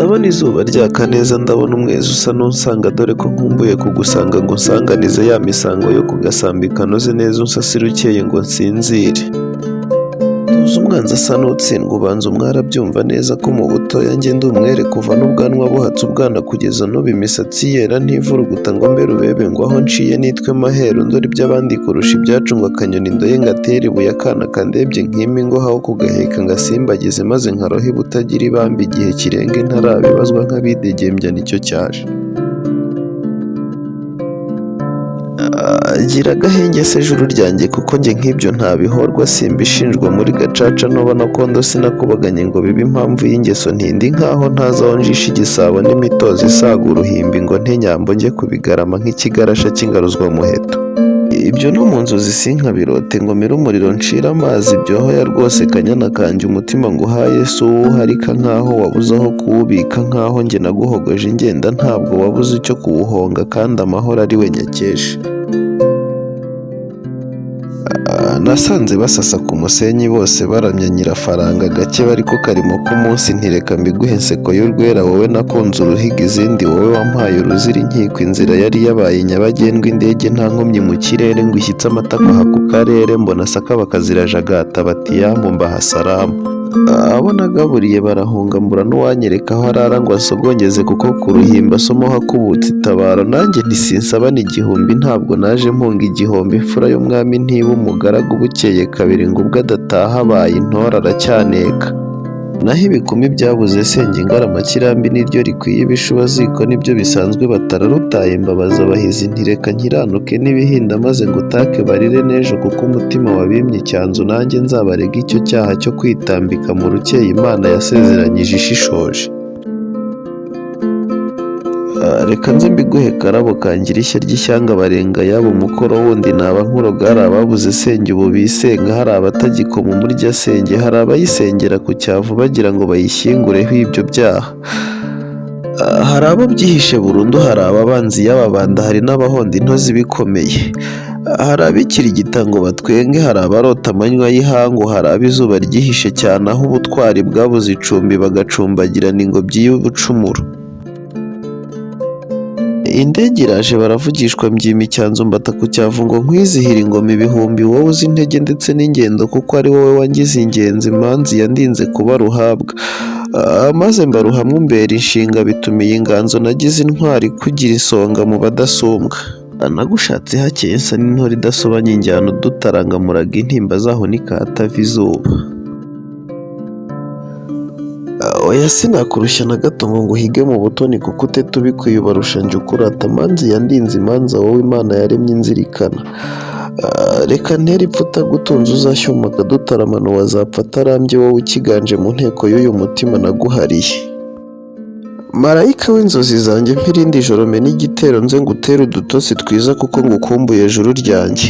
Ndabona izuba ryaka neza, ndabona umwezi usa n'unsanga, dore ko nkumbuye kugusanga ngo unsanganize ya misango yo ku gasambi kanoze neza, unsasire ukeye ngo nsinzire. Tuzi umwanzi asa n'utsindwa, ubanza umwari abyumva neza ko mu butoya njye ndi umwere kuva n'ubwanwa buhatse ubwana kugeza n'ubu imisatsi yera ntivuruguta ngo mbe rubebe, ngo aho nciye nitwe maheru, ndora iby'abandi kurusha ibyacu, ngo akanyoni ndoye ngatere ibuye, akana kandebye nkime ingoha aho kugaheka ngasimbagize, maze nkaroha ibutagira ibamba igihe kirenga ntarabibazwa nk'abidegembya nicyo cyaje. Gira agahenge se juru ryanjye kuko njye nk'ibyo ntabihorwa, simbishinjwa muri gacaca ntoba na kondo, sinakubaganye ngo bibe impamvu y'ingeso ntindi, nkaho ntazi aho njisha igisabo n'imitozo isaga uruhimbi, ngo nte nyambo njye kubigarama nk'ikigarasha cy'ingaruzwamuheto. Ibyo no mu nzozi sinkabirote ngo mire umuriro ncire amazi, ibyohoya rwose kanyana kanjye, umutima nguhaye si uwuharika nkaho wabuze aho kuwubika, nkaho njye naguhogoje ngenda ntabwo wabuze icyo kuwuhonga, kandi amahoro ari we nyakesha. Nasanze basasa ku musenyi bose baramya nyirafaranga gake bari ku karimo k'umunsi, ntireka mbiguhe inseko y'urwera, wowe nakunze uruhiga izindi, wowe wampaye uruzira inkiko, inzira yari yabaye nyabagendwa, indege nta nkomyi mu kirere ngo ishyitse amatako aha ku karere, mbona sakabaka zirajagata bati yambu mbaha salamu. Abo nagaburiye barahunga mbura n'uwanyereka aho arara ngo ansogongeze, kuko ku ruhimbi asomaho akubutse itabaro, nanjye nti sinsabana igihumbi ntabwo naje mpunga igihombo, imfura y'umwami ntiba umugaragu, bukeye kabiri ngo ubwo adataha abaye intore aracyaneka. Naho ibikumi byabuze senge ingaramakirambi niryo rikwiye ibishubaziko nibyo bisanzwe batararutaye, mbabaza abahizi nti reka nkiranuke n'ibihinda maze ngutake barire n'ejo, kuko umutima wabimye icyanzu nanjye nzabarege icyo cyaha cyo kwitambika mu rukeye Imana yasezeranyije ishishoje. Reka nze mbiguhe karabo kangira ishya ry'ishyanga barenga yaba umukoro wundi naba nkuroga, hari ababuze senge ubu bisenga, hari abatagikoma umurya senge, hari abayisengera ku cyavu bagira ngo bayishyingureho ibyo byaha. Hari abo byihishe burundu, hari ababanzi y'ababanda, hari n'abahonda intozi bikomeye. Hari abikirigita ngo batwenge, hari abarota amanywa y'ihangu, hari abo izuba ryihishe cyane aho ubutwari bwabuze icumbi bagacumbagirana ingobyi y'ubucumuro. Indege iraje baravugishwa mbyima icyanzu mbata ku cyavu ngo nkwizihire ingoma ibihumbi, wowe uzi intege ndetse n'ingendo kuko ari wowe wangize ingenzi, manzi yandinze kuba ruhabwa. Maze mbaruhamwe umbera inshinga bituma iyi nganzo nagize intwari kugira isonga mu badasumbwa. Nagushatse hakeye nsa n'intore idasobanya injyana udutaranga muraga intimba zaho nikahatava izuba. Oya sinakurushya na gato ngo nguhige mu butoni kuko uteta ubikwiye ubarusha njye ukurata, manzi yandinze imanza wowe Imana yaremye inzirikana. Reka ntere ipfa utagutunze uzashyoma akadutaramana wazapfa atarambye wowe ukiganje mu nteko y'uyu mutima naguhariye. Marayika w'inzozi zanjye mpa irindi joro mene igitero nze ngutere udutotsi twiza kuko ngukumbuye juru ryanjye.